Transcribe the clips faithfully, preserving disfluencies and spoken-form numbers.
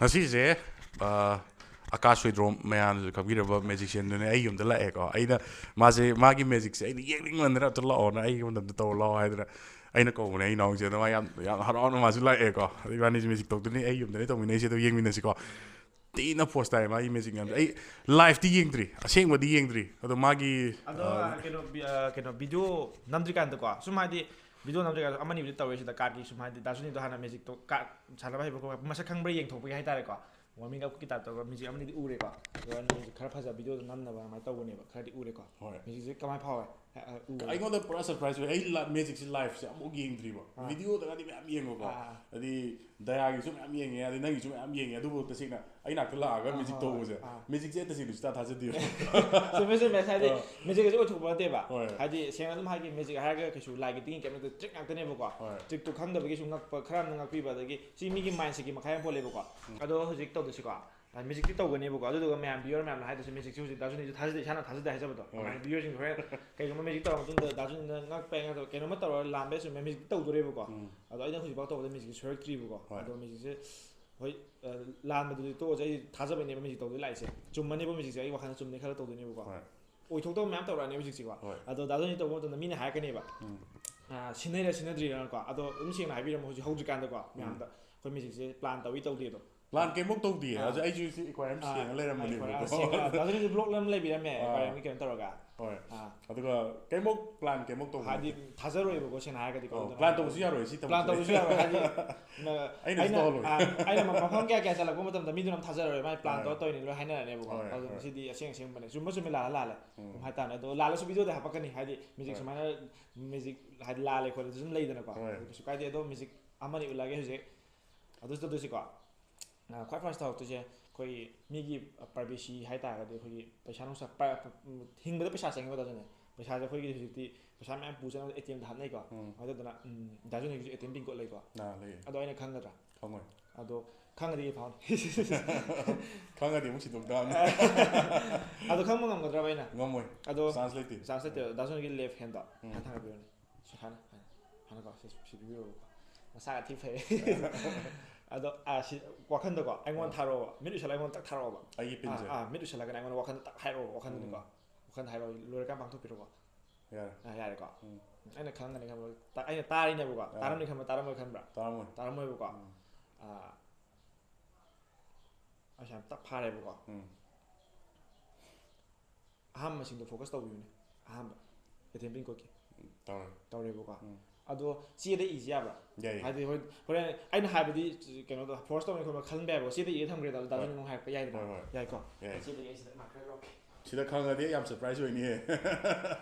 ꯉꯁꯤꯁꯦ ꯑꯥ, ꯑꯀꯥꯁ ꯍꯨꯏꯗ꯭ꯔꯣꯝ ꯃꯌꯥꯝꯅꯁꯨ ꯈꯪꯕꯤꯔꯕ ꯃꯦꯖꯤꯛꯁꯤꯌꯟꯗꯨꯅꯦ ꯑꯩ ꯌꯨꯝꯗ ꯂꯥꯛꯑꯦꯀꯣ꯫ ꯑꯩꯅ ꯃꯥꯁꯦ ꯃꯥꯒꯤ ꯃꯦꯖꯤꯛꯁꯦ ꯑꯩꯅ ꯌꯦꯡꯅꯤꯡꯃꯟꯗꯅ ꯑꯝꯇ ꯂꯥꯛꯑꯣꯅ ꯑꯩꯒꯤ ꯃꯇꯝꯗ ꯇꯧꯔ ꯂꯥꯛꯑꯣ ꯍꯥꯏꯗꯅ ꯑꯩꯅ ꯀꯧꯕꯅꯦ ꯑꯩ ꯏꯅꯥꯎꯁꯦ꯫ ꯑꯗꯣ ꯃꯥ ꯌꯥꯝ ꯌꯥꯝ ꯍꯔꯥꯎꯅ ꯃꯥꯁꯨ ꯂꯥꯛꯑꯦꯀꯣ꯫ ꯑꯗꯣ ꯏꯕꯥꯅꯤꯁꯦ ꯃꯦꯖꯤꯛ ꯇꯧꯗꯣꯏꯅꯦ ꯑꯩ ꯌꯨꯝꯗꯅꯦ ꯇꯧꯃꯤꯟꯅꯩꯁꯦ꯫ ꯑꯗꯣ ꯌꯦꯡꯃꯤꯟꯅꯁꯤꯀꯣ꯫ ꯊꯤꯅ ꯐꯣꯁ ꯇꯥꯏ ꯃꯥꯒꯤ ꯃꯦꯖꯤꯛ ꯃꯌꯥꯝꯁꯦ꯫ ꯑꯩ ꯂꯥꯏꯐꯇꯤ ꯌꯦꯡꯗ꯭ꯔꯤ, ꯑꯁꯦꯡꯕꯗꯤ ꯌꯦꯡꯗ꯭ꯔꯤ꯫ ꯑꯗꯣ ꯃꯥꯒꯤ ꯑꯗꯣ ꯑꯥ, ꯀꯩꯅꯣ ꯚꯤ- ꯑꯥ, ꯀꯩꯅꯣ ꯚꯤꯗꯤꯑꯣ ꯅꯝꯗ꯭ꯔꯤꯀꯥꯟꯗꯀꯣ, ꯁꯨꯝ ꯍꯥꯏꯗꯤ ꯚꯤꯗꯤꯑꯣ ꯅꯝꯗ꯭ꯔꯤꯀꯥꯟꯗ ꯑꯃꯅꯤꯕꯨꯗꯤ ꯇꯧꯔꯦ ꯁꯤꯗ ꯀꯥꯔꯠꯀꯤ꯫ ꯁꯨꯝ ꯍꯥꯏꯗꯤ ꯗꯥꯁꯨꯅꯤꯗꯣ ꯍꯥꯟꯅ ꯃꯦꯖꯤꯛꯇꯣ ꯀꯥꯔꯠ ꯁꯥꯟꯅꯕ ꯍꯩꯕ ꯈꯣꯠꯄ ꯃꯁꯛ ꯈꯪꯕ꯭ꯔꯥ ꯌꯦꯡꯊꯣꯛꯄꯒꯤ ꯍꯥꯏꯇꯥꯔꯦꯀꯣ꯫ ꯋꯥꯔꯃꯤꯡ ꯑꯞꯀꯤ ꯇꯥꯏꯞ ꯇꯧꯔꯒ ꯃꯦꯖꯤꯛ ꯑꯃꯅꯤꯗꯤ ꯎꯔꯦꯀꯣ꯫ ꯑꯗꯣ ꯑꯩꯅ ꯃꯦꯖꯤꯛ ꯈꯔ ꯐꯖꯕ ꯚꯤꯗꯤꯑꯣꯗꯣ ꯅꯝꯅꯕ ꯑꯗꯨꯃꯥꯏꯅ ꯇꯧꯕꯅꯦꯕ꯫ ꯈꯔꯗꯤ ꯎꯔꯦꯀꯣ꯫ ꯍꯣꯏ꯫ ꯃꯦꯖꯤꯛꯁꯦ ꯀꯃꯥꯏꯅ ꯐꯥꯎꯋꯦ? ꯑ, ꯑ, ꯎꯕꯗ꯫ ꯑꯩꯉꯣꯟꯗ ꯄꯨꯔꯥ ꯁꯔꯄ꯭ꯔꯥꯏꯁ ꯑꯣꯏ꯫ ꯑꯩ ꯂꯥ- ꯃꯦꯖꯤꯛꯁꯦ ꯂꯥꯏꯐꯁꯦ ꯑꯃꯨꯛ ꯌꯦꯡꯗ꯭ꯔꯤꯕ꯫ ꯑꯥ꯫ ꯚꯤꯗꯤꯑꯣꯗꯒꯗꯤ ꯃꯌꯥꯝ ꯌꯦꯡꯉꯨꯀꯣ꯫ ꯑꯥ, ꯑꯥ꯫ ꯑꯗꯩ ꯗꯌꯥꯒꯤꯁꯨ ꯃꯌꯥꯝ ꯌꯦꯡꯉꯦ, ꯑꯗꯩ ꯅꯪꯒꯤꯁꯨ ꯃꯌꯥꯝ ꯌꯦꯡꯉꯦ꯫ ꯑꯗꯨꯕꯨ ꯇꯁꯦꯡꯅ ꯑꯩ ꯅꯥꯛꯇ ꯂꯥꯛꯑꯒ ꯑꯥ, ꯃꯦꯖꯤꯛ ꯍꯣꯏ, ꯍꯣꯏ꯫ ꯇꯧꯕꯁꯦ, ꯑꯥ꯫ ꯃꯦꯖꯤꯛꯁꯦ ꯑꯩ ꯇꯁꯦꯡꯅ ꯁꯨꯡꯊꯥ ꯊꯥꯖꯗꯦꯕ꯫ ꯆꯨꯝꯃꯦ, ꯆꯨꯝꯃꯦ꯫ ꯍꯥꯏꯗꯤ ꯑꯥ꯫ ꯃꯦꯖꯤꯛ ꯑꯁꯤ ꯑꯣꯏꯊꯣꯛꯄ ꯅꯠꯇꯦꯕ꯫ ꯍꯣꯏ꯫ ꯍꯥꯏꯗꯤ ꯁꯦꯡꯅ ꯑꯗꯨꯝ ꯍꯥꯏꯒꯦ, ꯃꯦꯖꯤꯛ ꯍꯥꯏꯔꯒ ꯀꯩꯁꯨ ꯂꯥꯏꯒꯤ ꯇꯤꯛꯀꯤ ꯀꯩꯝ ꯅꯠꯇꯦ, ꯇ꯭ꯔꯤꯛ ꯉꯥꯛꯇꯅꯦꯕꯀꯣ꯫ ꯍꯣꯏ꯫ ꯇ꯭ꯔꯤꯛꯇꯣ ꯈꯪꯗꯕꯒꯤꯁꯨ ꯉꯛꯄ, ꯈꯔ ꯑꯃꯅ ꯉꯛꯄꯤꯕ, ꯑꯗꯒꯤ ꯁꯤ ꯃꯤꯒꯤ ꯃꯥꯏꯟꯁꯦꯠꯀꯤ ꯃꯈꯥ ꯌꯥꯝ ꯄꯣꯜꯂꯦꯕꯀꯣ꯫ ꯎꯝ꯫ ꯑꯗꯣ ꯍꯧꯖꯤꯛ ꯇꯧꯗꯣꯏꯁꯤꯀꯣ, ꯃꯦꯖꯤꯛꯇꯤ ꯇꯧꯒꯅꯦꯕꯀꯣ꯫ ꯑꯗꯨꯗꯨꯒ ꯃꯌꯥꯝ ꯚꯤꯌꯨꯋꯔ ꯃꯌꯥꯝꯅ ꯍꯥꯏꯗꯣꯏꯁꯦ ꯃꯦꯖꯤꯛꯁꯤ ꯍꯧꯖꯤꯛ ꯗꯥ ꯖꯣꯅꯤꯁꯨ ꯊꯥꯖꯗꯦ, ꯏꯁꯥꯅ ꯊꯥꯖꯗꯦ ꯍꯥꯏꯖꯕꯗꯣ꯫ ꯍꯣꯏ꯫ ꯀꯃꯥꯏꯅ ꯚꯤꯌꯨꯋꯔꯁꯤꯡ ꯍꯣꯔꯦꯟ ꯀꯩꯒꯨꯝꯕ ꯃꯦꯖꯤꯛ ꯇꯧꯔ ꯃꯇꯨꯡꯗ ꯗꯥ ꯖꯣꯅꯤꯅ ꯉꯛꯄ ꯌꯥꯏ ꯅꯠꯇ꯭ꯔꯒ ꯀꯩꯅꯣꯝꯃ ꯇꯧꯔ ꯂꯥꯟꯕ ꯌꯥꯏ, ꯆꯨꯝꯃꯦ, ꯃꯦꯖꯤꯛꯇꯤ ꯇꯧꯗꯣꯔꯦꯕꯀꯣ꯫ ꯎꯝ꯫ ꯑꯗꯣ ꯑꯩꯅ ꯍꯧꯖꯤꯛꯐꯥꯎ ꯇꯧꯕꯗ ꯃꯦꯖꯤꯛꯁꯤ ꯁꯣꯏꯔꯛꯇ꯭ꯔꯤꯕꯀꯣ꯫ ꯍꯣꯏ꯫ ꯑꯗꯣ ꯃꯦꯖꯤꯛꯁꯦ ꯍꯣꯏ, ꯑ, ꯂꯥꯟꯕꯗꯨꯗꯤ ꯇꯣꯛꯑꯁꯦ꯫ ꯑꯩ ꯊꯥꯖꯕꯩꯅꯦꯕ ꯃꯦꯖꯤꯛ ꯇꯧꯗꯣꯏ ꯂꯥꯛꯏꯁꯦ꯫ ꯆꯨꯝꯃꯅꯦꯕ ꯃꯦꯖꯤꯛꯁꯦ꯫ ꯑꯩ ꯋꯥꯈꯜꯗ ꯆꯨꯝꯅꯤ ꯈꯜꯂ ꯇꯧꯗꯣꯏꯅꯦꯕꯀꯣ꯫ ꯍꯣꯏ꯫ ꯑꯣꯏꯊꯣꯛꯇꯕ ꯃꯌꯥꯝ ꯇꯧꯔꯛꯑꯅꯦꯕ ꯍꯧꯖꯤꯛꯁꯦꯀꯣ꯫ ꯍꯣꯏ꯫ ꯑꯗꯣ ꯗꯥ ꯖꯣꯅꯤ ꯇꯧꯕ ꯃꯇꯝꯗ ꯃꯤꯅ ꯍꯥꯏꯔꯛꯀꯅꯦꯕ, ꯎꯝ꯫ ꯑ, ꯁꯤꯟꯅꯩꯔꯥ ꯁꯤꯟꯅꯗ꯭ꯔꯤꯔꯥꯅꯀꯣ꯫ ꯑꯗꯣ ꯑꯗꯨꯝ ꯁꯦꯡꯅ ꯍꯥꯏꯕꯤꯔꯝꯃꯣ ꯍꯧꯖꯤꯛ ꯍꯧꯗ꯭ꯔꯤꯀꯥꯟꯗꯀꯣ, ꯎꯝ꯫ ꯃꯌꯥꯝꯗ꯫ ꯑꯩꯈꯣꯏ ꯃꯦꯖꯤꯛꯁꯦ ꯄ꯭ꯂꯥꯟ ꯇꯧꯏ ꯇꯧꯗꯦꯗꯣ꯫ ꯄ꯭ꯂꯥꯟ ꯀꯩꯝꯐꯥꯎ ꯇꯧꯗꯤꯌꯦ꯫ ꯑꯥ꯫ ꯑꯗꯨ ꯑꯩꯁꯨ ꯁꯤ ꯑꯦꯀ꯭ꯋꯥꯔꯤꯌꯝ ꯑꯥ, ꯁꯦꯡꯉ ꯑꯥ, ꯂꯩꯔꯝꯕꯅꯦꯕꯀꯣ꯫ ꯑꯦꯀ꯭ꯋꯥꯔꯤꯌꯝ ꯁꯦꯡꯉ-, ꯑꯥ, ꯗꯥ ꯖꯣꯅꯤꯁꯨ ꯕ꯭ꯂꯣꯛ ꯑꯃ ꯂꯩꯕꯤꯔꯝꯃꯦ, ꯑꯥ꯫ ꯑꯦꯀ꯭ꯋꯥꯔꯤꯌꯝꯒꯤ ꯀꯩꯅꯣ ꯇꯧꯔꯒ꯫ ꯍꯣꯏ꯫ ꯑꯥ꯫ ꯑꯗꯨꯒ ꯀꯩꯝꯐꯥꯎ ꯄ꯭ꯂꯥꯟ ꯀꯩꯝꯐꯥꯎ ꯇꯧꯗꯦ꯫ ꯍꯥꯏꯗꯤ ꯊꯥꯖꯔꯣꯏꯕꯀꯣ, ꯁꯦꯡꯅ ꯍꯥꯏꯔꯒꯗꯤꯀꯣ꯫ ꯑꯧ, ꯑꯗꯨꯅ ꯄ꯭ꯂꯥꯟ ꯇꯧꯕꯁꯨ ꯌꯥꯔꯣꯏ, ꯁꯤ ꯊꯕꯛꯁꯦ꯫ ꯄ꯭ꯂꯥꯟ ꯇꯧꯕꯁꯨ ꯌꯥꯔꯣꯏ, ꯍꯥꯏꯗꯤ, ꯅ-, ꯑꯩꯅꯁꯨ ꯑꯩꯅ, ꯇꯧꯍꯜꯂꯣꯏ꯫ ꯑꯥ, ꯑꯩꯅ ꯃꯐꯝ ꯀꯌꯥ ꯀꯌꯥ ꯆꯠꯂꯛꯄ ꯃꯇꯝꯗ ꯃꯤꯗꯨꯅ ꯑꯃ ꯊꯥꯖꯔꯔꯣꯏ, ꯃꯥꯏ ꯄ꯭ꯂꯥꯟ ꯍꯣꯏ꯫ ꯇꯧꯔ ꯇꯧꯔꯤꯅꯤ ꯂꯣꯏ ꯍꯥꯏꯅꯔꯅꯦꯕꯀꯣ꯫ ꯍꯣꯏ, ꯑꯗꯨꯅ ꯍꯣꯏ꯫ ꯁꯤꯗꯤ ꯑꯁꯦꯡ ꯑꯁꯦꯡꯕꯅꯦ, ꯆꯨꯝꯕ ꯆꯨꯝꯃꯤ, ꯂꯥꯜꯂ ꯂꯥꯜꯂꯦ꯫ ꯎꯝ꯫ ꯑꯗꯨꯝ ꯍꯥꯏꯇꯥꯔꯦ꯫ ꯑꯗꯣ ꯂꯥꯜꯂꯁꯨ ꯚꯤꯗꯤꯑꯣꯗ ꯍꯥꯞꯄꯛꯀꯅꯤ, ꯍꯥꯏꯗꯤ ꯃꯦꯖꯤꯛ ꯍꯣꯏ꯫ ꯁꯨꯃꯥꯏꯅ ꯃꯦꯖꯤꯛ ꯍꯥꯏꯗꯤ ꯂꯥꯜꯂꯦ ꯈꯣꯠꯂꯦ ꯑꯗꯨ ꯑꯗꯨꯝ ꯂꯩꯗꯅꯀꯣ꯫ ꯍꯣꯏ꯫ ꯑꯗꯨ ꯀꯩꯁꯨ ꯀꯥꯏꯗꯦ꯫ ꯑꯗꯣ ꯃꯦꯖꯤꯛ ꯑꯃꯅꯤ ꯎꯠꯂꯛꯑꯒꯦ ꯍꯧꯖꯤꯛ꯫ ꯑꯗꯨꯁꯨ ꯇꯧꯗꯣꯏꯁꯤꯀꯣ꯫ ꯑ, ꯈ꯭ꯋꯥꯏ ꯐꯥꯔꯁ ꯇꯧꯔꯛꯇꯣꯏꯁꯦ ꯑꯩꯈꯣꯏꯒꯤ ꯃꯤꯒꯤ ꯄ꯭ꯔꯥꯏꯚꯦꯁꯤ ꯍꯥꯏ ꯇꯥꯔꯒꯗꯤ ꯑꯩꯈꯣꯏꯒꯤ ꯄꯩꯁꯥ ꯅꯨꯡꯁꯥ ꯄ-, ꯄ-, ꯍꯤꯡꯕꯗ ꯄꯩꯁꯥ ꯆꯪꯉꯦꯕ ꯗꯥ ꯖꯣꯅꯤ꯫ ꯄꯩꯁꯥꯁꯦ ꯑꯩꯈꯣꯏꯒꯤ ꯍꯧꯖꯤꯛꯇꯤ ꯄꯩꯁꯥ ꯃꯌꯥꯝ ꯄꯨ ꯆꯠꯅꯕ ꯑꯦ ꯇꯤ ꯑꯦꯝꯗ ꯍꯥꯞꯅꯩꯀꯣ꯫ ꯎꯝ꯫ ꯑꯗꯨꯗꯨꯅ, ꯎꯝ, ꯗꯥ ꯖꯣꯅꯤꯒꯤꯁꯨ A T M pin code ꯂꯩꯀꯣ꯫ ꯑꯥ, ꯂꯩꯌꯦ꯫ ꯑꯗꯣ ꯑꯩꯅ ꯈꯪꯒꯗ꯭ꯔꯥ? ꯈꯪꯉꯣꯏ꯫ ꯑꯗꯣ ꯈꯪꯉꯗꯤ ꯐꯥꯎꯅꯤ꯫ ꯈꯪꯉꯗꯤ ꯑꯃꯨꯛ ꯁꯤꯟꯗꯣꯛ ꯇꯥꯕꯅꯤ꯫ ꯑꯗꯣ ꯈꯪꯕ ꯉꯝꯒꯗ꯭ꯔꯕ ꯑꯩꯅ? ꯉꯝꯃꯣꯏ꯫ ꯑꯗꯣ ꯆꯥꯟꯁ ꯂꯩꯇꯦ꯫ ꯆꯥꯟꯁ ꯂꯩꯇꯦ꯫ ꯗꯥ ꯖꯣꯅꯤꯒꯤ ꯂꯦꯐ ꯍꯦꯟꯗꯣ ꯎꯝ꯫ ꯍꯥꯟꯅ ꯊꯥꯡꯒꯠꯄꯤꯔꯣꯅꯦ꯫ ꯁꯤ ꯍꯥꯟꯅ, ꯍꯥꯟꯅ, ꯍꯥꯟꯅꯀꯣ, ꯁꯤ, ꯁꯤ ꯄꯤꯕꯤꯔꯣꯕꯀꯣ꯫ ꯃꯁꯥꯒ ꯊꯤ ꯐꯩ꯫ ꯑꯗꯣ ꯑꯥ, ꯁꯤ ꯋꯥꯈꯟꯗꯀꯣ ꯑꯩꯉꯣꯟꯗ ꯊꯥꯔꯛꯑꯣꯕ, ꯃꯤꯠ ꯎꯏꯁꯜꯂꯒ ꯑꯩꯉꯣꯟꯗ ꯇꯛ ꯊꯥꯔꯛꯑꯣꯕ꯫ ꯑꯩꯒꯤ ꯑꯥ, ꯄꯤꯟꯁꯦ꯫ ꯑꯥ, ꯃꯤꯠ ꯎꯏꯁꯜꯂꯒꯅ ꯑꯩꯉꯣꯟꯗ ꯋꯥꯈꯟꯗ ꯇꯛ ꯍꯥꯏꯔꯛꯑꯣꯕ, ꯋꯥꯈꯟꯗꯅꯤꯀꯣ꯫ ꯎꯝ꯫ ꯋꯥꯈꯟꯗ ꯍꯥꯏꯔꯛꯑꯣ, ꯂꯣꯏꯔꯀꯥꯟꯗ ꯄꯥꯡꯊꯣꯛꯄꯤꯔꯣꯀꯣ꯫ ꯌꯥꯔꯦ꯫ ꯑꯥ, ꯌꯥꯔꯦꯀꯣ꯫ ꯎꯝ꯫ ꯑꯩꯅ ꯈꯪꯒꯅꯤ ꯈꯟꯕ, ꯇꯥ-, ꯑꯩꯅ ꯇꯥꯔꯤꯅꯦꯕꯀꯣ꯫ ꯑꯥ꯫ ꯇꯥꯔꯝꯅꯤ ꯈꯟꯕ, ꯇꯥꯔꯝꯃꯣꯏ ꯈꯟꯕ꯭ꯔꯥ? ꯇꯥꯔꯝꯃꯣꯏ꯫ ꯇꯥꯔꯝꯃꯣꯏꯕꯀꯣ꯫ ꯎꯝ꯫ ꯑꯥ, ꯑꯁ, ꯌꯥꯝ ꯇꯞ ꯐꯥꯔꯦꯕꯀꯣ꯫ ꯎꯝ꯫ ꯑꯍꯥꯟꯕ ꯃꯁꯤꯡꯗꯣ focus ꯇꯧꯕꯤꯌꯨꯅꯦ꯫ ꯑꯍꯥꯟꯕ ꯑꯦ ꯇꯤ ꯑꯦꯝ ꯄꯤꯟ ꯀꯣꯠꯀꯤ ꯇꯧꯔꯦ꯫ ꯇꯧꯔꯦꯕꯀꯣ꯫ ꯎꯝ꯫ ꯑꯗꯣ ꯆꯦꯗ ꯏꯁꯤ ꯌꯥꯕ꯭ꯔꯥ? ꯌꯥꯏꯌꯦ꯫ ꯍꯥꯏꯗꯤ ꯍꯣꯏ, ꯍꯣꯔꯦꯟ ꯑꯩꯅ ꯍꯥꯏꯕꯗꯤ ꯀꯩꯅꯣꯗꯣ force ꯇꯧꯅꯤ ꯈꯣꯠꯄ ꯈꯟꯕ ꯌꯥꯏꯕꯀꯣ꯫ ꯆꯦꯗ ꯏꯔ ꯊꯝꯈ꯭ꯔꯦ, ꯗꯥ ꯗꯥ ꯍꯣꯏ꯫ ꯖꯣꯅꯤꯅ ꯑꯃꯨꯛ ꯍꯥꯏꯔꯛꯄ ꯌꯥꯏꯗꯅ꯫ ꯍꯣꯏ, ꯍꯣꯏ꯫ ꯌꯥꯏꯀꯣ? ꯌꯥꯏ꯫ ꯆꯦꯗꯒꯤ ꯑꯩ ꯁꯤꯗ marker ꯂꯧꯔꯛꯀꯦ꯫ ꯁꯤꯗ ꯈꯪꯉꯗꯤ ꯌꯥꯝ surprise ꯑꯣꯏꯅꯤꯍꯦ꯫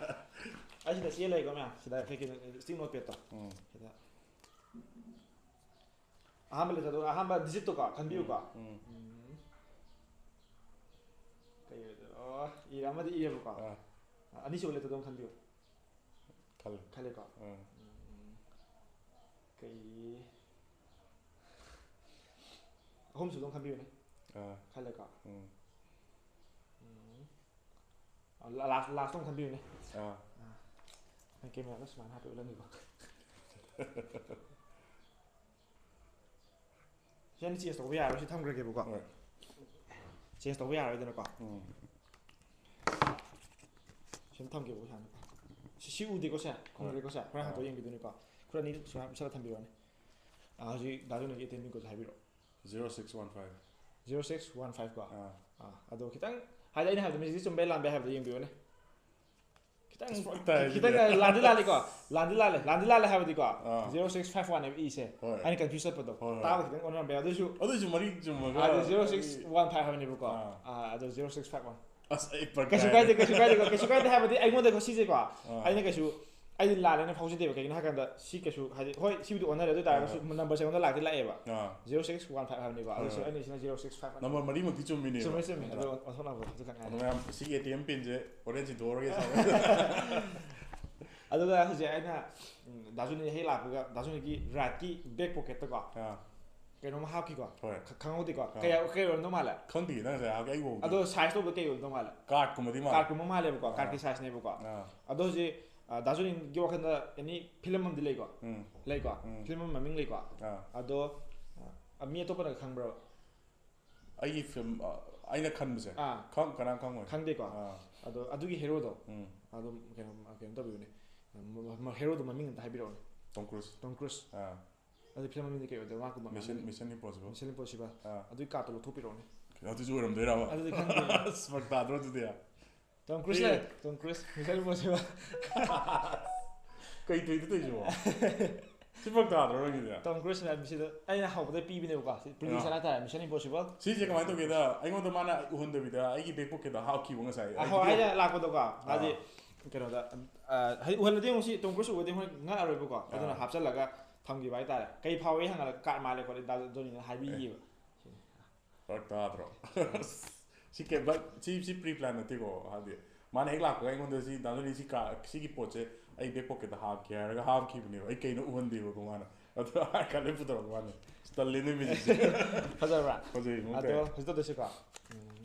ꯑꯩ ꯁꯤꯗ ꯆꯦ ꯂꯩꯀꯣ ꯃꯌꯥꯝ꯫ ꯁꯤꯗ ꯀꯩ ꯀꯩꯅꯣ sticky note pad ꯇꯣ꯫ ꯎꯝ꯫ ꯁꯤꯗ ꯑꯍꯥꯟꯕ letter ꯗꯣ, ꯑꯍꯥꯟꯕ digit ꯇꯣꯀꯣ, ꯈꯟꯕꯤꯌꯨꯀꯣ꯫ ꯎꯝ꯫ ꯎꯝ꯫ ꯀꯩ ꯑꯣꯏꯗꯣꯏꯅꯣ? ꯑꯣ, ꯏꯔꯦ, ꯑꯃꯗꯤ ꯏꯔꯦꯕꯀꯣ꯫ ꯑꯥ꯫ ꯑꯅꯤꯁꯨꯕ letter ꯗꯣ ꯑꯃ ꯈꯟꯕꯤꯌꯨ꯫ ꯈꯜꯂꯦ꯫ ꯈꯜꯂꯦꯀꯣ꯫ ꯎꯝ꯫ ꯎꯝ꯫ ꯀꯩ, ꯑꯍꯨꯝꯁꯨꯕꯗꯣ ꯑꯃ ꯈꯟꯕꯤꯌꯨꯅꯦ꯫ ꯑꯥ꯫ ꯈꯜꯂꯦꯀꯣ꯫ ꯎꯝ꯫ ꯎꯝ꯫ ꯑ, ꯂꯥ-, last, last ꯇꯣ ꯑꯃ ꯈꯟꯕꯤꯌꯨꯅꯦ꯫ ꯑꯥ꯫ ꯑ꯫ Camera ꯗꯣ ꯁꯨꯃꯥꯏꯅ ꯍꯥꯏꯐꯦꯠ ꯎꯠꯂꯝꯒꯦꯀꯣ꯫ ꯁꯤ ꯑꯩꯅ change ꯇꯧꯕ ꯌꯥꯔꯣꯏ, ꯁꯤ ꯊꯝꯈ꯭ꯔꯒꯦꯕꯀꯣ꯫ ꯍꯣꯏ꯫ Change ꯇꯧꯕ ꯌꯥꯔꯣꯏꯗꯅꯀꯣ꯫ ꯎꯝ꯫ ꯁꯤ ꯑꯗꯨꯝ ꯊꯝꯒꯦꯕꯀꯣ ꯁꯨꯃꯥꯏꯅ꯫ ꯁꯤ, ꯁꯤ ꯎꯗꯦꯀꯣ ꯁꯦ? ꯈꯨꯝꯗ꯭ꯔꯦꯀꯣ ꯁꯦ? ꯍꯣꯔꯦꯟ ꯑꯥ꯫ ꯍꯟꯗꯣꯛ ꯌꯦꯡꯈꯤꯗꯣꯏꯅꯤꯀꯣ꯫ ꯈꯨꯠ ꯑꯅꯤ ꯁꯨꯃꯥꯏꯅ ꯄꯤꯁꯜꯂꯒ ꯊꯝꯕꯤꯔꯣꯅꯦ꯫ ꯑ, ꯍꯧꯖꯤꯛ ꯗꯥ ꯖꯣꯅꯤꯒꯤ A T M pin code ꯍꯥꯏꯕꯤꯔꯣ꯫ Zero six one five꯫ Zero six one five ꯀꯣ꯫ ꯑꯥ꯫ ꯑꯥ, ꯑꯗꯣ ꯈꯤꯇꯪ, ꯍꯥꯏꯗꯤ ꯑꯩꯅ ꯍꯥꯏꯕꯗꯣ message ꯁꯦ ꯆꯨꯝꯕ꯭ꯔꯥ ꯂꯥꯟꯕ꯭ꯔꯥ ꯍꯥꯏꯕꯗꯣ ꯌꯦꯡꯕꯤꯌꯣꯅꯦ꯫ ꯈꯤꯇꯪ, ꯑꯁ, ꯐꯔꯛ ꯇꯥꯏ ꯈꯤꯇꯪ ꯑꯗꯨꯗꯤ꯫ ꯂꯥꯟꯗꯤ ꯂꯥꯜꯂꯤꯀꯣ꯫ ꯂꯥꯟꯗꯤ ꯂꯥꯜꯂꯦ꯫ ꯂꯥꯟꯗꯤ ꯂꯥꯜꯂꯦ ꯍꯥꯏꯕꯗꯤꯀꯣ꯫ ꯑꯥ꯫ Zero six five one ꯅꯦꯕ ꯏꯁꯦ꯫ ꯍꯣꯏ꯫ ꯑꯩꯅ confuse ꯆꯠꯄꯗꯣ꯫ ꯍꯣꯏ, ꯍꯣꯏ꯫ ꯇꯥꯕ ꯈꯤꯇꯪ ꯑꯣꯟꯅꯔꯝꯕ ꯌꯥꯏ꯫ ꯑꯗꯨꯏꯁꯨ ꯑꯗꯨꯏꯁꯨ ꯃꯔꯤ ꯆꯨꯝꯃꯒ ꯑꯗꯨ ꯑꯩ zero six one five ꯍꯥꯏꯕꯅꯦꯕꯀꯣ꯫ ꯑꯥ꯫ ꯑꯥ, ꯑꯗꯣ zero six five one꯫ ꯑꯁ, ꯑꯩ ꯐꯔꯛ ꯀꯩꯁꯨ ꯇꯥꯏ꯫ ꯀꯥꯏꯗꯦ, ꯀꯩꯁꯨ ꯀꯥꯏꯗꯦꯀꯣ, ꯀꯩꯁꯨ ꯀꯥꯏꯗꯦ ꯍꯥꯏꯕꯗꯤ ꯑꯩꯉꯣꯟꯗ ꯁꯤꯁꯦꯀꯣ꯫ ꯑꯥ꯫ ꯑꯩꯅ ꯀꯩꯁꯨ, ꯑꯩꯗꯤ ꯂꯥꯜꯂꯦꯅ ꯐꯥꯎꯖꯗꯦꯕ꯫ ꯀꯩꯒꯤꯅꯣ ꯍꯥꯏꯀꯥꯟꯗ ꯁꯤ ꯀꯩꯁꯨ, ꯍꯥꯏꯗꯤ, ꯍꯣꯏ, ꯁꯤꯕꯨꯗꯤ ꯑꯣꯟꯅꯔꯦ, ꯑꯗꯨ ꯑꯣꯏꯇꯥꯔꯒꯁꯨ ꯍꯣꯏ, ꯍꯣꯏ꯫ number ꯁꯦ ꯑꯩꯉꯣꯟꯗ ꯂꯥꯛꯇꯤ ꯂꯥꯛꯑꯦꯕ꯫ ꯑꯥ꯫ Zero six one five ꯍꯥꯏꯕꯅꯦꯕ꯫ ꯍꯣꯏ, ꯑꯗꯨꯁꯨ ꯍꯣꯏ꯫ ꯑꯩꯅ ꯁꯤꯅ zero six five one꯫ Number ꯃꯔꯤꯃꯛꯇꯤ ꯆꯨꯝꯃꯤꯅꯦꯕ꯫ ꯆꯨꯝꯃꯦ, ꯆꯨꯝꯃꯦ꯫ ꯅꯠꯇ꯭ꯔꯥ? ꯑꯗꯣ ꯑꯣꯟꯊꯣꯛꯅꯕ ꯑꯗꯨ ꯈꯛ ꯑꯗꯣ ꯉꯥꯏꯔꯦ꯫ ꯃꯌꯥꯝ ꯁꯤꯒꯤ ꯑꯦ ꯇꯤ ꯑꯦꯝ ꯄꯤꯟꯁꯦ ꯍꯣꯔꯦꯟ ꯁꯤꯟꯗꯣꯛꯑꯔꯒꯦ꯫ ꯑꯗꯨꯒ ꯍꯧꯖꯤꯛ ꯑꯩꯅ, ꯎꯝ, ꯗꯥ ꯖꯣꯅꯤ ꯍꯦꯛ ꯂꯥꯛꯄꯒ ꯗꯥ ꯖꯣꯅꯤꯒꯤ right ꯀꯤ back pocket ꯇꯀꯣ꯫ ꯑꯥ꯫ ꯀꯩꯅꯣꯝ ꯍꯥꯞꯈꯤꯀꯣ꯫ ꯍꯣꯏ꯫ ꯈ-, ꯈꯪꯍꯧꯗꯦꯀꯣ꯫ ꯑꯥ꯫ ꯀꯩ, ꯀꯩ ꯑꯣꯏꯔꯝꯗꯧ ꯃꯥꯜꯂꯦ? ꯈꯪꯗꯦ, ꯅꯪ ꯉꯁꯥꯏ ꯍꯥꯞꯀꯦ ꯑꯩ ꯎꯍꯧꯗꯦ꯫ ꯑꯗꯣ size ꯇꯧꯕꯗ ꯀꯩ ꯑꯣꯏꯔꯝꯗꯧ ꯃꯥꯜꯂꯦ? Card ꯀꯨꯝꯕꯗꯤ ꯃꯥꯜꯂꯦ꯫ Card ꯀꯨꯝꯕ ꯃꯥꯜꯂꯦꯕꯀꯣ, card ꯀꯤ ꯑꯥ꯫ size ꯅꯦꯕꯀꯣ꯫ ꯑꯥ꯫ ꯑꯗꯣ ꯍꯧꯖꯤꯛ, ꯑ, ꯗꯥ ꯖꯣꯅꯤꯒꯤ ꯋꯥꯈꯜꯗ any film ꯑꯃꯗꯤ ꯂꯩꯀꯣ? ꯎꯝ꯫ ꯂꯩꯀꯣ? ꯎꯝ꯫ Film ꯑꯃ ꯃꯃꯤꯡ ꯂꯩꯀꯣ? ꯑꯥ꯫ ꯑꯗꯣ, ꯑ, ꯑ, ꯃꯤ ꯑꯇꯣꯞꯄꯅ ꯈꯪꯕ꯭ꯔꯣ? ꯑꯩꯒꯤ ꯐꯤꯂꯝ ꯑꯩꯅ ꯈꯟꯕꯁꯦ ꯑꯥ ꯈꯪ ꯀꯅꯥ ꯈꯪꯉꯣꯏ? ꯈꯪꯗꯦꯀꯣ. ꯑꯥ, ꯑꯗꯣ ꯑꯗꯨꯒꯤ ꯍꯦꯔꯣꯗꯣ ꯎꯝ. ꯑꯗꯨꯝ ꯀꯩꯅꯣ ꯀꯩꯅꯣ ꯇꯧꯕꯤꯌꯨꯅꯦ. ꯍꯦꯔꯣꯗꯣ ꯃꯃꯤꯡ ꯑꯝꯇ ꯍꯥꯏꯕꯤꯔꯛꯑꯣꯅꯦ. ꯇꯣꯝ ꯀ꯭ꯔꯨꯁ. ꯇꯣꯝ ꯀ꯭ꯔꯨꯁ. ꯑꯥ, ꯑꯗꯨ ꯐꯤꯂꯝ ꯃꯃꯤꯡꯗꯤ ꯀꯩ ꯑꯣꯏꯗꯣꯏ? ꯃꯥ ꯀꯨꯝꯕ mission mission impossible. Mission impossible. ꯑꯥ, ꯑꯗꯨꯒꯤ ꯀꯥꯔꯠꯇꯣ ꯂꯧꯊꯣꯛꯄꯤꯔꯛꯑꯣꯅꯦ. ꯑꯗꯨꯁꯨ ꯑꯣꯏꯔꯝꯗꯣꯏꯔꯕ? ꯑꯗꯨꯗꯤ ꯈꯪꯗꯦ. ꯑꯁ, ꯐꯔꯛ ꯇꯥꯗ꯭ꯔꯣ ꯑꯗꯨꯗꯤ? ꯇꯣꯝ ꯀ꯭ꯔꯨꯁ ꯑꯦ. ꯂꯩ. ꯇꯣꯝ ꯀ꯭ꯔꯨꯁ, ꯃꯤꯁꯟ ꯏꯝꯄꯣꯁꯤꯕꯜ. ꯀꯩ ꯇꯧꯏꯗꯣ ꯇꯧꯏꯁꯤꯕꯣ? ꯁꯤ ꯐꯔꯛ ꯇꯥꯗ꯭ꯔꯣ ꯅꯪꯒꯤꯗꯤ? ꯇꯣꯝ ꯀ꯭ꯔꯨꯁ ꯍꯥꯏꯕꯁꯤꯗ ꯑꯩꯅ ꯍꯧꯕꯗ ꯄꯤꯕꯅꯦꯕꯀꯣ. ꯄ꯭ꯔꯤꯗꯤꯛꯁꯟ ꯍꯥꯏꯇꯥꯔꯦ, ꯃꯤꯁꯟ ꯏꯝꯄꯣꯁꯤꯕꯜ. ꯁꯤꯁꯦ ꯀꯃꯥꯏꯅ ꯇꯧꯒꯦꯗ, ꯑꯩꯉꯣꯟꯗ ꯃꯥꯅ ꯎꯍꯟꯗꯕꯤꯗ ꯑꯩꯒꯤ ꯕꯦꯛ ꯄꯣꯀꯦꯠꯇ ꯍꯥꯞꯈꯤꯕ ꯉꯁꯥꯏ. ꯑꯍꯣꯏ, ꯑꯩꯅ ꯂꯥꯛꯄꯗꯣꯀꯣ, ꯃꯥꯗꯤ ꯀꯩꯅꯣꯗ, ꯑ, ꯍꯥꯏꯗꯤ ꯎꯍꯜꯂꯗꯤ ꯑꯃꯨꯛ ꯁꯤ ꯇꯣꯝ ꯀ꯭ꯔꯨꯁ ꯎꯔꯗꯤ ꯃꯣꯏ ꯉꯛꯑꯔꯣꯏꯕꯀꯣ. ꯑꯗꯨꯅ ꯑꯥ. ꯍꯥꯞꯆꯜꯂꯒ ꯊꯝꯈꯤꯕ ꯍꯥꯏꯇꯥꯔꯦ. "ꯀꯩ ꯐꯥꯎꯏ?" ꯍꯪꯉꯒ "ꯀꯥꯔꯠ ꯃꯥꯜꯂꯦ ꯈꯣꯠꯂꯦ ꯗꯥ ꯖꯣꯅꯤꯅ" ꯍꯥꯏꯕꯤꯈꯤꯕ. ꯐꯔꯛ ꯇꯥꯗ꯭ꯔꯣ? ꯁꯤ ꯀꯩ ꯚꯥꯏ, ꯁꯤ ꯁꯤ ꯄ꯭ꯔꯤ ꯄ꯭ꯂꯥꯟ ꯅꯠꯇꯦꯀꯣ. ꯍꯥꯏꯗꯤ ꯃꯥꯅ ꯍꯦꯛ ꯂꯥꯛꯄꯒ ꯑꯩꯉꯣꯟꯗ ꯁꯤ ꯗꯥ ꯖꯣꯅꯤ ꯁꯤ ꯀꯥ ꯁꯤꯒꯤ ꯄꯣꯠꯁꯦ ꯑꯩ ꯕꯦꯛ ꯄꯣꯀꯦꯠꯇ ꯍꯥꯞꯀꯦ ꯍꯥꯏꯔꯒ ꯍꯥꯞꯈꯤꯕꯅꯦꯕ. ꯑꯩ ꯀꯩꯅꯣ ꯎꯍꯟꯗꯦꯕꯀꯣ ꯃꯥꯅ. ꯑꯗꯨ ꯍꯥꯏꯔ ꯀꯥꯟꯗ ꯄꯨꯊꯣꯔꯛꯄ ꯋꯥꯅꯤ. ꯇꯜꯂꯦꯅꯦ ꯃꯤꯁꯤꯡꯁꯦ. ꯐꯖꯕ꯭ꯔꯥ? ꯐꯖꯩ ꯃꯑꯣꯡ ꯑꯗꯣ ꯇꯥꯏ. ꯍꯧꯖꯤꯛ ꯇꯧꯗꯣꯏꯁꯤꯀꯣ, ꯎꯝ,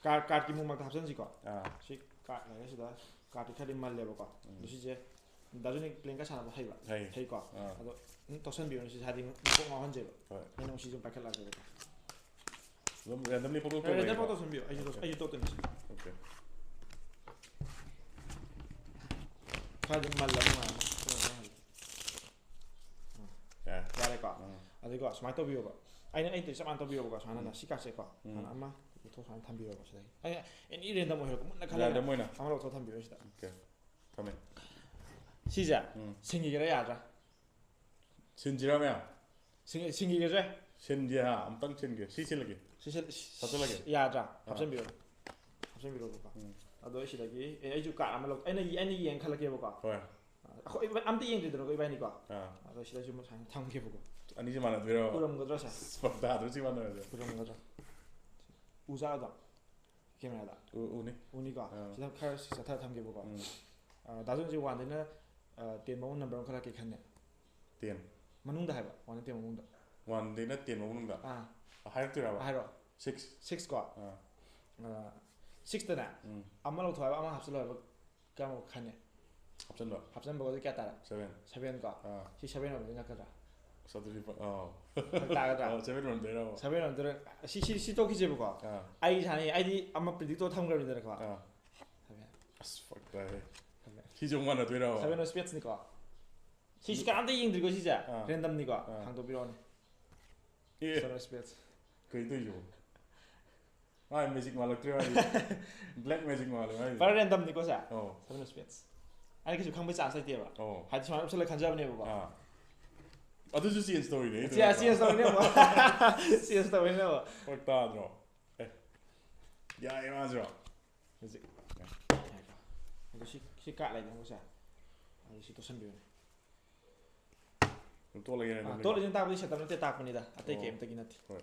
ꯀꯥꯔꯠ, ꯀꯥꯔꯠꯀꯤ ꯃꯑꯣꯡꯃꯛꯇ ꯍꯥꯞꯆꯟꯁꯤꯀꯣ. ꯑꯥ, ꯁꯤ ꯀꯥꯔꯠ ꯂꯩꯔꯦ ꯁꯤꯗ. ꯀꯥꯔꯠꯇꯤ ꯈꯔꯗꯤ ꯃꯜꯂꯦꯕꯀꯣ. ꯎꯝ. ꯑꯗꯣ ꯁꯤꯁꯦ ꯗꯥ ꯖꯣꯅꯤ ꯄ꯭ꯂꯦꯌꯤꯡ ꯀꯥꯔꯠ ꯁꯥꯟꯅꯕ ꯍꯩꯕ? ꯍꯩ. ꯍꯩꯀꯣ. ꯑꯥ. ꯑꯗꯣ ꯎꯝ, ꯇꯧꯁꯟꯕꯤꯔꯣꯅꯦ ꯁꯤꯁꯦ, ꯍꯥꯏꯗꯤ ꯀꯣꯛ ꯉꯥꯎꯍꯟꯁꯦꯕ. ꯍꯣꯏ. ꯑꯩꯅ ꯑꯃꯨꯛ ꯁꯤꯁꯨ ꯄꯥꯏꯈꯠꯂꯛꯑꯒꯦꯕꯀꯣ. ꯑꯗꯨꯝ ꯔꯦꯟꯗꯝꯂꯤ ꯄꯣꯛꯊꯣꯛ ꯔꯦꯟꯗꯝ ꯇꯧꯕꯅꯤꯀꯣ. ꯇꯧꯁꯟꯕꯤꯌꯨ. ꯑꯩꯁꯨ ꯇꯧ-, ꯑꯩꯁꯨ ꯇꯧꯗꯣꯏꯅꯤ ꯁꯤ. ꯑꯣꯀꯦ. ꯈꯔꯗꯤ ꯃꯜꯂꯕ ꯃꯥꯜꯂꯦ. ꯌꯥꯔꯦ. ꯌꯥꯔꯦꯀꯣ. ꯎꯝ. ꯑꯗꯨꯒ ꯁꯨꯃꯥꯏꯅ ꯇꯧꯕꯤꯌꯣꯕ. ꯑꯩꯅ, ꯑꯩ ꯇꯧꯔꯤ ꯆꯞ ꯃꯥꯟꯅ ꯇꯧꯕꯤꯌꯣꯕꯀꯣ. ꯁꯨꯃꯥꯏꯅ ꯎꯝ. ꯁꯤ ꯀꯥꯔꯠꯁꯦꯀꯣ. ꯎꯝ. ꯁꯨꯃꯥꯏꯅ ꯑꯃ ꯂꯧꯊꯣꯛ, ꯁꯨꯃꯥꯏꯅ ꯊꯝꯕꯤꯌꯣꯕ ꯁꯤꯗꯒꯤ. ꯑꯩ ꯑꯦꯅꯤ ꯔꯦꯟꯗꯝ ꯑꯣꯏꯍꯜꯂꯣ, ꯃꯨꯟꯅ ꯈꯜꯂꯒ ꯔꯦꯟꯗꯝ ꯑꯣꯏꯅ. ꯑꯃ ꯂꯧꯊꯣꯛ ꯊꯝꯕꯤꯌꯣ ꯁꯤꯗ. ꯑꯣꯀꯦ. ꯊꯝꯃꯦ. ꯁꯤꯁꯦ ꯎꯝ. ꯁꯤꯟꯈꯤꯒꯦꯔꯥ ꯌꯥꯗ꯭ꯔꯥ? ꯁꯤꯟꯁꯤꯔꯥ ꯃꯌꯥꯝ? ꯁꯤꯟ-, ꯁꯤꯟꯈꯤꯒꯦꯁꯦ? ꯁꯤꯟꯁꯦ ꯍꯥ, ꯑꯝꯇꯪ ꯁꯤꯟꯒꯦ. ꯁꯤ ꯁꯤꯜꯂꯒꯦ. ꯁꯤ ꯁꯤꯜ-, ꯍꯥꯞꯆꯜꯂꯒꯦ? ꯌꯥꯗ꯭ꯔꯥ? ꯑꯥ. ꯍꯥꯞꯆꯟꯕꯤꯔꯣ. ꯍꯥꯞꯆꯟꯕꯤꯔꯣꯕꯀꯣ. ꯎꯝ. ꯑꯗꯣ ꯑꯩ ꯁꯤꯗꯒꯤ, ꯑꯦ, ꯑꯩꯁꯨ ꯀꯥꯔꯠ ꯑꯃ ꯂꯧ-, ꯑꯩꯅ, ꯑꯩꯅ ꯌꯦꯡ ꯈꯜꯂꯛꯀꯦꯕꯀꯣ. ꯍꯣꯏ. ꯑꯩꯈꯣꯏ ꯏꯕꯥ-, ꯑꯝꯇ ꯌꯦꯡꯗ꯭ꯔꯤꯗꯅꯀꯣ ꯏꯕꯥꯅꯤꯀꯣ. ꯑꯥ. ꯑꯗꯣ ꯁꯤꯗꯁꯨ ꯁꯨꯃꯥꯏꯅ ꯊꯝꯒꯦꯕꯀꯣ. ꯑꯅꯤꯁꯦ ꯃꯥꯟꯅꯗꯣꯏꯔꯕ? ꯎꯔꯝꯒꯗ꯭ꯔꯥ ꯁꯦ? ꯐꯔꯛ ꯇꯥꯗ꯭ꯔꯣ ꯁꯤ ꯃꯥꯟꯅꯔꯗꯤ? ꯎꯔꯝꯒꯗ꯭ꯔꯥ? ꯎꯖꯥꯠꯂꯣ? ꯀꯦꯃꯦꯔꯥꯗ ꯎ-, ꯎꯅꯤ. ꯎꯅꯤꯀꯣ. ꯑꯥ. ꯁꯤꯗ ꯈꯔ ꯆꯠꯊꯔ ꯊꯝꯒꯦꯕꯀꯣ. ꯎꯝ. ꯑ, ꯗꯥ ꯖꯣꯟꯁꯦ ꯋꯥꯟꯗꯩꯅ, ꯑ, ꯇꯦꯟ ꯐꯥꯎꯕ ꯅꯝꯕꯔ ꯑꯃ ꯈꯜꯂꯛꯀꯦ ꯈꯟꯅꯦ. ꯇꯦꯟ. ꯃꯅꯨꯡꯗ ꯍꯥꯏꯕ, ꯋꯥꯟꯗꯩꯅ ꯇꯦꯟ ꯐꯥꯎ ꯃꯅꯨꯡꯗ. ꯋꯥꯟꯗꯩꯅ ꯇꯦꯟ ꯐꯥꯎ ꯃꯅꯨꯡꯗ. ꯑꯥ. ꯍꯥꯏꯔꯛꯇꯣꯏꯔꯕ? ꯍꯥꯏꯔꯣ. ꯁꯤꯛꯁ. ꯁꯤꯛꯁ ꯀꯣ. ꯑꯥ. ꯑ, ꯁꯤꯛꯁꯇꯅꯦ ꯎꯝ. ꯑꯃ ꯂꯧꯊꯣꯛ ꯍꯥꯏꯕ, ꯑꯃ ꯍꯥꯞꯆꯤꯜꯂꯣ ꯍꯥꯏꯕ, ꯀꯔꯝꯕ ꯈꯟꯅꯦ? ꯍꯥꯞꯆꯟꯕ. ꯍꯥꯞꯆꯟꯕꯒꯗꯤ ꯀꯌꯥ ꯇꯥꯔꯦ? ꯁꯚꯦꯟ. ꯁꯚꯦꯟ ꯀꯣ. ꯑꯥ. ꯁꯤ ꯁꯚꯦꯟ ꯑꯣꯏꯕꯗꯤ ꯉꯛꯀꯗ꯭ꯔꯥ? ꯆꯥꯇ꯭ꯔꯨꯛ ꯅꯤꯄꯥꯜ ꯑꯥ ꯐꯔꯛ ꯇꯥꯒꯗ꯭ꯔꯥ? ꯑꯥ ꯁꯚꯦꯟ ꯑꯣꯏꯔꯝꯗꯣꯏꯔꯕ? ꯁꯚꯦꯟ ꯑꯣꯏꯔꯝꯗꯣꯏꯔꯥ? ꯁꯤ ꯁꯤ ꯁꯤ ꯇꯣꯛꯈꯤꯁꯦꯕꯀꯣ꯫ ꯑꯥ ꯑꯩ ꯁꯥꯟꯅꯩ, ꯑꯩꯗꯤ ꯑꯃ ꯄ꯭ꯔꯤꯗꯤꯛ ꯇꯧ ꯊꯝꯈ꯭ꯔꯕꯅꯤꯗꯅꯀꯣ꯫ ꯑꯥ ꯁꯚꯦꯟ ꯑꯁ ꯐꯔꯛ ꯇꯥꯏꯍꯦ꯫ ꯁꯚꯦꯟ ꯁꯤꯁꯨ ꯑꯃꯨꯛ ꯃꯥꯟꯅꯗꯣꯏꯔꯕ? Seven of ꯁ꯭ꯄꯦꯠꯁꯅꯤꯀꯣ꯫ ꯁꯤꯁꯤ ꯀꯅꯥꯝꯇ ꯌꯦꯡꯗ꯭ꯔꯤꯀꯣ ꯁꯤꯁꯦ꯫ ꯑꯥ꯫ ꯔꯦꯟꯗꯝꯅꯤꯀꯣ꯫ ꯑꯥ꯫ ꯍꯥꯡꯗꯣꯛꯄꯤꯔꯛꯑꯣꯅꯦ꯫ ꯑꯦ ꯁꯚꯦꯟ ꯑꯣꯐ ꯁ꯭ꯄꯦꯠꯁ꯫ ꯀꯩꯅꯣ ꯇꯧꯔꯤꯁꯤꯕꯣ? ꯃꯥꯏ ꯃꯦꯖꯤꯛ ꯃꯥꯜꯂꯛꯇ꯭ꯔꯦ ꯃꯥꯏꯗꯤ꯫ ꯕ꯭ꯂꯦꯛ ꯃꯦꯖꯤꯛ ꯃꯥꯜꯂꯦ ꯃꯥꯏꯗꯤ꯫ ꯄꯨꯔꯥ ꯔꯦꯟꯗꯝꯅꯤꯀꯣ ꯁꯦ꯫ ꯑꯣ ꯁꯚꯦꯟ ꯑꯣꯐ ꯁ꯭ꯄꯦꯠꯁ꯫ ꯑꯩꯅ ꯀꯩꯁꯨ ꯈꯪꯕꯩ ꯆꯥꯟꯁ ꯂꯩꯇꯦꯕ꯫ ꯑꯣ ꯍꯥꯏꯗꯤ ꯁꯨꯃꯥꯏꯅ ꯎꯞꯁꯜꯂꯒ ꯈꯟꯖꯕꯅꯦꯕꯀꯣ꯫ ꯑꯥ ꯑꯗꯨꯁꯨ ꯆꯦꯟꯖ ꯇꯧꯔꯤꯅꯦ ꯑꯩ ꯆꯦꯟꯖ ꯇꯧꯔꯤꯅꯦꯕ꯫ ꯆꯦꯟꯖ ꯇꯧꯔꯤꯅꯦꯕ꯫ ꯐꯔꯛ ꯇꯥꯗ꯭ꯔꯣ? ꯑꯦ ꯌꯥꯏꯌꯦ ꯃꯥꯁꯨ꯫ ꯍꯧꯖꯤꯛ ꯑꯗꯣ ꯁꯤ ꯁꯤ ꯀꯥꯔꯗ ꯂꯩꯗꯅꯀꯣ ꯁꯦ꯫ ꯑꯗꯨ ꯁꯤ ꯇꯣꯠꯁꯟꯕꯤꯌꯨꯅꯦ꯫ ꯑꯗꯨꯝ ꯇꯣꯠꯂꯒꯦ ꯑꯥ, ꯅꯪꯒꯤ꯫ ꯇꯣꯠꯂꯤꯁꯤꯅ ꯇꯥꯛꯄꯗꯤ ꯁꯦꯇꯜ ꯅꯠꯇꯦ, ꯇꯥꯛꯄꯅꯤꯗ, ꯑꯇꯩ ꯑꯣ꯫ ꯀꯩꯝꯇꯒꯤ ꯅꯠꯇꯦ꯫ ꯍꯣꯏ꯫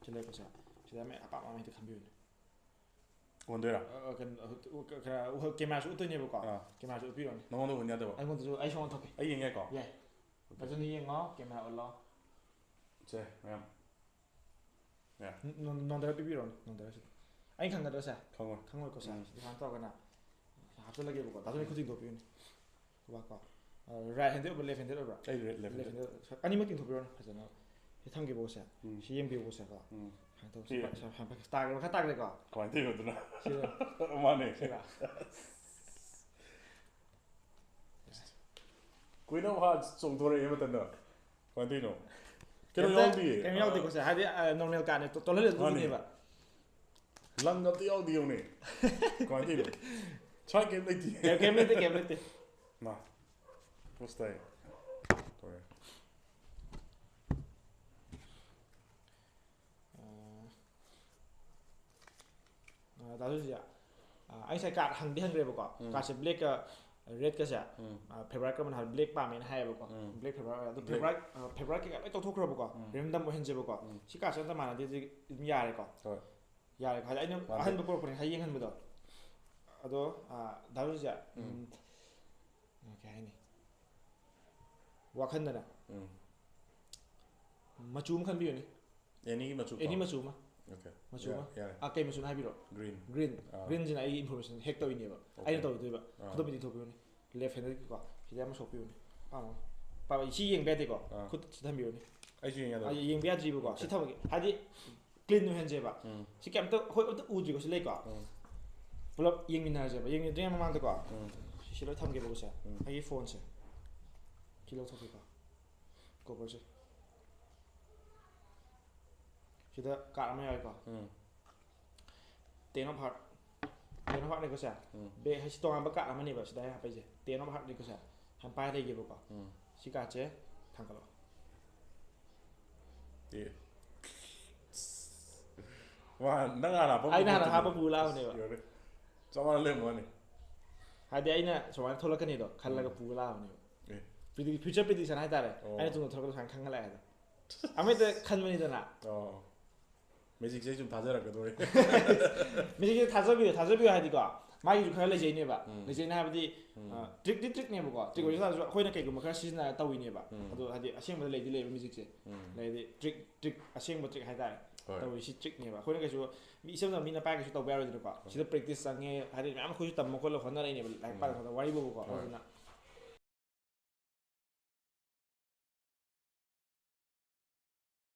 ꯁꯤ ꯂꯩꯔꯦꯀꯣ ꯁꯦ꯫ ꯁꯤꯗ ꯑꯃ ꯑꯄꯥꯝꯕ ꯑꯃ ꯍꯦꯛꯇ ꯈꯟꯕꯤꯌꯨꯅꯦ꯫ ꯑꯣꯟꯗꯣꯏꯔꯥ? ꯑ, ꯑ, ꯀꯩꯅꯣ, ꯑ, ꯎ-, ꯀ-, ꯈꯔ ꯎ-, ꯀꯦꯃꯦꯔꯥꯁꯨ ꯎꯠꯇꯣꯏꯅꯦꯕꯀꯣ꯫ ꯑꯥ꯫ ꯀꯦꯃꯦꯔꯥꯁꯨ ꯎꯠꯄꯤꯔꯣꯅꯦ꯫ ꯅꯉꯣꯟꯗ ꯑꯣꯟ ꯌꯥꯗꯕ? ꯑꯩꯉꯣꯟꯗꯁꯨ ꯑꯩ ꯁꯣꯝ ꯑꯣꯟꯊꯣꯛꯀꯦ꯫ ꯑꯩ ꯌꯦꯡꯉꯦꯀꯣ? ꯌꯥꯏ꯫ ꯐꯖꯅ ꯌꯦꯡꯉꯣ, ꯀꯦꯃꯦꯔꯥ ꯎꯠꯂꯣ꯫ ꯁꯦ ꯃꯌꯥꯝ꯫ ꯅ-, ꯅ-, ꯅꯣꯟꯊꯔ ꯄꯤꯕꯤꯔꯣꯅꯦ, ꯅꯣꯟꯊꯔꯁꯤ꯫ ꯑꯩ ꯈꯪꯒꯗ꯭ꯔꯣ ꯁꯦ? ꯈꯪꯉꯣꯏ꯫ ꯈꯪꯉꯣꯏꯀꯣ ꯁꯦ꯫ ꯎꯝ꯫ ꯁꯨꯃꯥꯏꯅ ꯇꯧꯔꯒꯅ ꯍꯥꯞꯆꯤꯜꯂꯒꯦꯕꯀꯣ꯫ ꯗꯥ ꯖꯣꯟꯒꯤ ꯈꯨꯠ ꯇꯤꯡꯊꯣꯛꯄꯤꯌꯨꯅꯦ꯫ ꯀꯣ꯫ ꯔꯥꯏꯠ ꯍꯦꯟꯗꯦꯗ ꯑꯣꯏꯕ꯭ꯔꯥ, ꯂꯦꯐ ꯍꯦꯟꯗꯦꯗ ꯑꯣꯏꯕ꯭ꯔꯥ? ꯑꯩ rate left left hundred. Hundred. ꯑꯅꯤꯃꯛ ꯇꯤꯡꯊꯣꯛꯄꯤꯔꯣꯅꯦ ꯐꯖꯅ꯫ ꯁꯤ ꯊꯝꯒꯦꯕꯀꯣ ꯁꯦ꯫ ꯎꯝ꯫ ꯁꯤ ꯌꯦꯡꯕꯤꯌꯨꯀꯣ ꯁꯦ ꯀꯣ꯫ ꯎꯝ꯫ ꯁꯨꯃꯥꯏꯅ ꯇꯧ꯫ ꯁꯤ꯫ ꯁꯤ ꯄ-, ꯁꯤ ꯄ-, ꯇꯥꯈ꯭ꯔꯦ, ꯃꯈꯥ ꯇꯥꯈ꯭ꯔꯦꯀꯣ꯫ ꯀꯃꯥꯏꯅ ꯇꯧꯔꯤꯅꯣ ꯑꯗꯨꯅ? ꯁꯤꯔꯣ? ꯃꯥꯅꯦ꯫ ꯁꯤꯔꯣ? Queen of Hearts ꯆꯣꯡꯊꯣꯔꯛꯑꯦ ꯃꯊꯟꯇ꯫ ꯀꯃꯥꯏꯅ ꯇꯧꯔꯤꯅꯣ? ꯀꯩꯅꯣ ꯀꯩꯝꯇ-, ꯌꯥꯎꯗꯤꯌꯦ꯫ ꯀꯩꯝ ꯌꯥꯎꯗꯦꯀꯣ ꯁꯦ꯫ ꯍꯥꯏꯗꯤ, ꯑ, ꯅꯣꯔꯃꯦꯜ ꯀꯥꯔꯗꯅꯦ꯫ ꯇꯣ-, ꯇꯣꯜꯍꯜꯂꯦ ꯃꯥꯅꯦ꯫ ꯑꯗꯨꯅꯦꯕ꯫ ꯂꯪ ꯑꯝꯇ ꯌꯥꯎꯗꯦ ꯌꯦꯡꯉꯨꯅꯦ꯫ ꯀꯃꯥꯏꯅ ꯇꯧꯔꯤꯅꯣ? ꯁ꯭ꯋꯥꯏ ꯀꯩꯝ ꯂꯩꯇꯦ꯫ ꯀꯩꯝ, ꯀꯩꯝ ꯂꯩꯇꯦ, ꯀꯩꯝ ꯂꯩꯇꯦ꯫ ꯃꯥ꯫ ꯄꯣꯁ ꯇꯥꯏ꯫ ꯇꯧꯔꯦ꯫ ꯑ, ꯑ, ꯗꯥ ꯖꯣꯟꯁꯦ, ꯑ, ꯑꯩ ꯉꯁꯥꯏ ꯀꯥꯔꯗ ꯍꯪꯗꯤ ꯍꯪꯈ꯭ꯔꯦꯕꯀꯣ꯫ ꯎꯝ꯫ ꯀꯥꯔꯗꯁꯦ ꯕ꯭ꯂꯦꯛꯀ ꯔꯦꯗꯀꯁꯦ, ꯎꯝ꯫ ꯑ, ꯐꯦꯕꯔꯥꯏꯠ ꯀꯔꯝꯕꯅ ꯍꯥꯏꯕ? ꯕ꯭ꯂꯦꯛ ꯄꯥꯝꯃꯦꯅ ꯍꯥꯏꯌꯦꯕꯀꯣ꯫ ꯎꯝ꯫ ꯕ꯭ꯂꯦꯛ ꯐꯦꯕꯔꯥꯏꯠ ꯑꯣꯏ꯫ ꯑꯗꯣ ꯕ꯭ꯂꯦꯛ꯫ ꯐꯦꯕꯔꯥꯏꯠ, ꯑ, ꯐꯦꯕꯔꯥꯏꯠ ꯀꯩꯀꯥ ꯂꯣꯏ ꯇꯧꯊꯣꯛꯈ꯭ꯔꯕꯀꯣ꯫ ꯎꯝ꯫ ꯔꯦꯟꯗꯝ ꯑꯣꯏꯍꯟꯁꯦꯕꯀꯣ꯫ ꯎꯝ꯫ ꯁꯤ ꯀꯥꯔꯗꯁꯦ ꯑꯝꯇ ꯃꯥꯟꯅꯗꯦ, ꯑꯗꯨꯗꯤ ꯑꯗꯨꯝ ꯌꯥꯔꯦꯀꯣ꯫ ꯍꯣꯏ꯫ ꯌꯥꯔꯦꯀꯣ꯫ ꯍꯥꯏꯗꯤ ꯑꯩꯅ ꯃꯥꯟꯅꯗꯦ꯫ ꯑꯍꯟꯕ ꯄꯨꯔꯛꯄꯅꯦ, ꯍꯥꯏ ꯌꯦꯡꯍꯟꯕꯗꯣ꯫ ꯑꯗꯣ, ꯑ, ꯗꯥ ꯖꯣꯟꯁꯦ, ꯎꯝ꯫ ꯎꯝ, ꯀꯩ ꯍꯥꯏꯅꯤ? ꯋꯥꯈꯟꯗꯅꯦ꯫ ꯎꯝ꯫ ꯃꯆꯨ ꯑꯃ ꯈꯟꯕꯤꯌꯨꯅꯦ꯫ ꯑꯦꯅꯤ ꯃꯆꯨ ꯑꯦꯅꯤ ꯄꯥꯝ-, ꯃꯆꯨ ꯑꯃ꯫ ꯑꯣꯀꯦ꯫ ꯃꯆꯨ ꯌꯥ-, ꯑꯃ꯫ ꯌꯥꯔꯦ꯫ ꯑꯥ, ꯀꯩ ꯃꯆꯨꯅꯣ ꯍꯥꯏꯕꯤꯔꯣ꯫ ꯒ꯭ꯔꯤꯟ꯫ ꯒ꯭ꯔꯤꯟ꯫ ꯑꯥ꯫ ꯒ꯭ꯔꯤꯟꯁꯤꯅ ꯑꯩꯒꯤ ꯏꯟꯐꯣꯔꯃꯦꯁꯟ ꯍꯦꯛ ꯇꯧꯔꯤꯅꯦꯕ꯫ ꯑꯣꯀꯦ꯫ ꯑꯩꯅ ꯇꯧꯔꯤꯗꯣꯏꯕ꯫ ꯑꯥ꯫ ꯐꯣꯇꯣ ꯄꯤꯗꯤ ꯊꯣꯛꯄꯤꯌꯨꯅꯦ꯫ ꯂꯦꯐ ꯍꯦꯟꯗꯦꯗꯀꯤꯀꯣ꯫ ꯁꯤꯗ ꯑꯃ ꯁꯣꯛꯄꯤꯌꯨꯅꯦ꯫ ꯄꯥꯝꯃꯣ꯫ ꯄꯥꯝꯃꯣ꯫ ꯁꯤ ꯌꯦꯡꯕ ꯌꯥꯗꯦꯀꯣ꯫ ꯑꯥ꯫ ꯈꯨꯠ ꯁꯤ ꯊꯝꯕꯤꯌꯨꯅꯦ꯫ ꯑꯩꯁꯨ ꯌꯦꯡꯉꯦ ꯑꯗꯣ꯫ ꯑꯥ, ꯌꯦꯡꯕ ꯌꯥꯗ꯭ꯔꯤꯕꯀꯣ꯫ ꯁꯤ Okay. ꯊꯝꯃꯒꯦ꯫ ꯍꯥꯏꯗꯤ ꯀ꯭ꯂꯤꯟ ꯑꯣꯏꯍꯟꯁꯦꯕ꯫ ꯎꯝ꯫ ꯁꯤ ꯀꯩꯝꯇ ꯍꯣꯏ ꯑꯝꯇ ꯎꯗ꯭ꯔꯤꯀꯣ ꯁꯤ ꯂꯩꯀꯣ꯫ ꯎꯝ꯫ ꯄꯨꯂꯞ ꯌꯦꯡꯃꯤꯟꯅꯔꯁꯦꯕ꯫ ꯌꯦꯡꯃꯤꯟꯅꯗ꯭ꯔꯤꯉꯩ ꯃꯃꯥꯡꯗꯀꯣ꯫ ꯎꯝ꯫ ꯁꯤ ꯂꯣꯏ ꯊꯝꯒꯦꯕꯀꯣ ꯁꯦ꯫ ꯎꯝ꯫ ꯑꯩꯒꯤ ꯐꯣꯟꯁꯦ꯫ ꯁꯤ ꯂꯧꯊꯣꯛꯀꯦꯀꯣ꯫ ꯀꯣꯕꯔꯁꯦ꯫ ꯁꯤꯗ ꯀꯥꯔꯠ ꯑꯃ ꯌꯥꯎꯋꯦꯀꯣ꯫ ꯎꯝ꯫ Ten of heart꯫ Ten of heartꯅꯦꯀꯣ ꯁꯦ꯫ ꯎꯝ꯫ ꯕꯦꯛ ꯍꯥꯏꯁꯤ ꯇꯣꯉꯥꯟꯕ ꯀꯥꯔꯠ ꯑꯃꯅꯦꯕ ꯁꯤꯗ ꯑꯩ ꯍꯥꯞꯄꯛꯏꯁꯦ꯫ Ten of heartꯅꯦꯀꯣ ꯁꯦ꯫ ꯍꯥꯏꯅ ꯄꯥꯏꯔ ꯂꯩꯒꯦꯕꯀꯣ꯫ ꯎꯝ꯫ ꯁꯤ ꯀꯥꯔꯠꯁꯦ ꯊꯥꯡꯒꯠꯂꯣ꯫ ꯑꯦ꯫ ꯋꯥ, ꯅꯪ ꯍꯥꯟꯅ ꯍꯥꯞꯄ ꯑꯩꯅ ꯍꯥꯟꯅ ꯄꯣꯠꯇꯨꯅꯤ꯫ ꯍꯥꯞꯄ ꯄꯨ ꯂꯥꯛꯑꯕꯅꯦꯕ꯫ ꯌꯥꯔꯦ꯫ ꯆꯞ ꯃꯥꯟꯅ ꯂꯩꯔꯝꯃꯅꯤ꯫ ꯍꯥꯏꯗꯤ ꯑꯩꯅ ꯁꯨꯃꯥꯏꯅ ꯊꯣꯛꯂꯛꯀꯅꯤꯗꯣ ꯈꯜꯂꯒ ꯄꯨ ꯂꯥꯛꯑꯕꯅꯦꯕ꯫ ꯑꯦ꯫ Predict-, future prediction ꯍꯥꯏꯇꯥꯔꯦ꯫ ꯑꯣ꯫ ꯑꯩꯅ ꯇꯨꯡꯗ ꯊꯣꯛꯂꯛꯄꯗꯣ ꯁꯨꯃꯥꯏꯅ ꯈꯪꯍꯜꯂꯛꯑꯦ ꯑꯗꯣ꯫ ꯑꯃ ꯍꯦꯛꯇ ꯈꯟꯕꯅꯤꯗꯅ꯫ ꯑꯣ꯫ Magicꯁꯦ ꯁꯨꯝ ꯊꯥꯖꯔꯛꯀꯗꯧꯔꯦ꯫ Magicꯁꯦ ꯊꯥꯖꯕꯤꯌꯨ, ꯊꯥꯖꯕꯤꯌꯨ ꯍꯥꯏꯗꯤꯀꯣ, ꯃꯥꯒꯤꯁꯨ ꯈꯔ ꯂꯩꯖꯩꯅꯦꯕ꯫ ꯎꯝ꯫ ꯂꯩꯖꯩꯅ ꯍꯥꯏꯕꯗꯤ, ꯎꯝ꯫ ꯑ, trickꯇꯤ trickꯅꯦꯕꯀꯣ꯫ Trick ꯎꯝ꯫ ꯑꯣꯏꯖ ꯇꯥꯔꯁꯨ ꯑꯩꯈꯣꯏꯅ ꯀꯩꯒꯨꯝꯕ ꯈꯔ ꯁꯤꯖꯤꯟꯅꯔ ꯇꯧꯔꯤꯅꯦꯕ꯫ ꯎꯝ꯫ ꯑꯗꯣ ꯍꯥꯏꯗꯤ ꯑꯁꯦꯡꯕꯗ ꯂꯩꯗꯤ ꯂꯩꯕ magicꯁꯦ꯫ ꯎꯝ꯫ ꯂꯩꯗꯤ trick, trick, ꯑꯁꯦꯡꯕ trick ꯍꯥꯏꯇꯥꯔꯦ꯫ ꯍꯣꯏ꯫ ꯇꯧꯔꯤꯁꯤ trickꯅꯦꯕ꯫ ꯑꯩꯈꯣꯏꯅ ꯀꯩꯁꯨ ꯃꯤ ꯏꯆꯝ ꯆꯝꯕ ꯃꯤꯅ ꯄꯥꯏ ꯀꯩꯁꯨ ꯇꯧꯕ ꯌꯥꯔꯣꯏꯗꯅꯀꯣ꯫ ꯁꯤꯗ practice ꯆꯪꯉꯦ, ꯍꯥꯏꯗꯤ ꯃꯌꯥꯝ ꯑꯩꯈꯣꯏꯁꯨ ꯇꯝꯕ ꯈꯣꯠꯂ ꯍꯣꯠꯅꯔꯛꯏꯅꯦꯕ, ꯂꯥꯏꯔꯤꯛ ꯎꯝ꯫ ꯄꯥꯗꯅ ꯈꯣꯠꯇꯅ ꯋꯥꯔꯤꯕꯨꯕꯀꯣ꯫ ꯍꯣꯏ꯫ ꯑꯗꯨꯅ